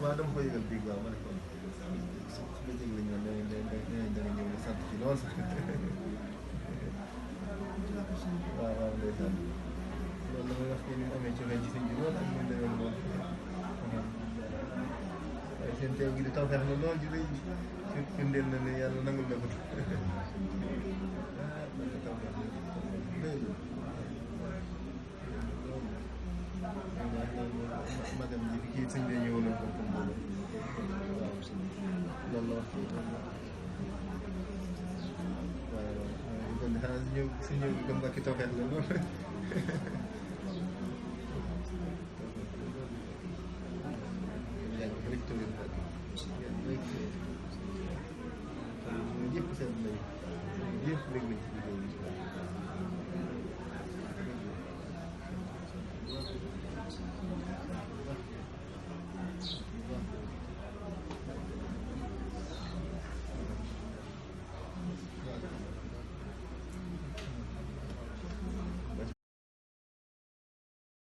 waaw dama ko yëgal bii waaw ma ne ko su ma jég la ñoon dana ñëw ne sant ci lool sax waaw waaw ndeysaan loolu la may wax ni mu amee cofeel ci sëñ bi lool ak ñu demee lool waaye seen teew gi di taw feex na lool ci rëy firndeel na ne yàlla nangul na ko taw feex magam ji fi kii sëñ bi ñëwoon na ko comme boobu waaw loolu la wax waaw kon xanaa si ñëw gi comme Mbàkke tawfeex la lool yàgg rek tawit Mbàkke rek ñëpp seen lay ñëpp rek lañ ci liggéey bi